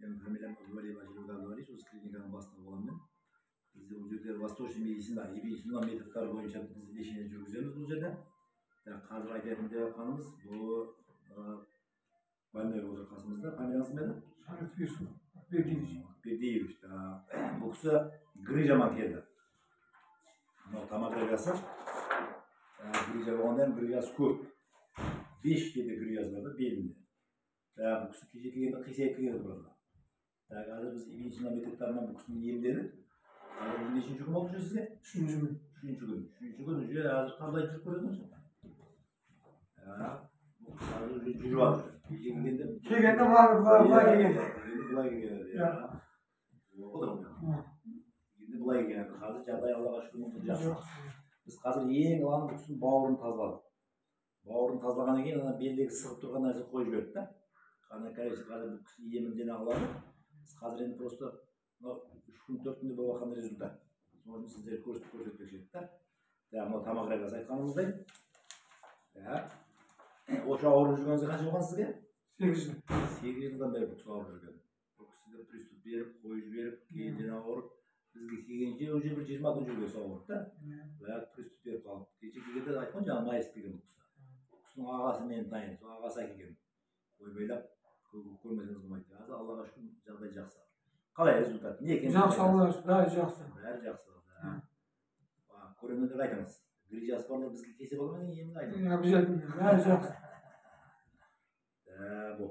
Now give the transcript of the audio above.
Менің фамилиям Абдувалиев Ажибек Абдувалиевич, осы клиниканың бастығы боламын мен. Бізде бұл жерде восточный медицина, Ибн Сина методтары бойынша біз лечение жүргіземіз бұл жерде. Қазір айтайын деп жатқанымыз, бұл больной отыр қасымызда. Фамилияңыз кім еді? Шариф Юсуф Бердиевич. Бердиевич. Бұл кісі грыжамен келді. Мынау томографиясы. Грыжа болғанда енді грыжасы көп. 5 жерде грыжасы бар да белінде. Бұл кісі кеше келгенде қисайып келген еді бұрында. Қазір біз Ибн Сина методтарынан бұл кісіні емдедік. Қазір бүгін нешінші күн болды уже сізге? Үшінші күн. Үшінші күн. Үшінші күн уже қазір қандай жүріп көрдіңіз? Бұл кісі қазір уже жүріп жатыр. Кеше келгенде Келгенде былай келген. Енді былай келген еді. Иә. Отыр ғой. Енді былай келген еді. Қазір жағдай Аллаға шүкір мүмкін жақсы. Біз қазір ең главный бұл кісінің бауырын тазаладық. Бауырын тазалағаннан кейін ана белдегі сығып тұрған нәрсе қойып жіберді да. Ана короче қазір бұл кісі емін жаңағы алады. Біз қазір енді просто мынау 3 күн 4 күнде болып жатқан результат. Сол үшін сіздерге көрсетпекші едік та. Мынау томографиясы айтқанымыздай. Осы ауырып жүргеніңізге қанша болған сізге? 8 жыл. 8 жылдан бері бұл кісі ауырып жүрген. Бұл кісіде приступ беріп, қойып жіберіп, кейін жаңағы ауырып, бізге келгенше уже бір 20 күн жүрген сол ауырып та. Баяғы приступ беріп қалып. Кеше келгенде айтқан жаңағы майыс деген бұл кісі. Бұл кісінің ағасы мені таниды, сол ағасы әкелген. Ойбайлап көрмесеңіз болмайды. Қазір Аллаға шүкір жағдай жақсы. Қалай результат? Не екенін Жақсы, Аллаға шүкір, бәрі жақсы. Бәрі жақсы. Көрермендерге айтыңыз. Грыжасы барлар бізге келсе бола ма, емін айтыңыз. Обязательно, бәрі жақсы. Бұл.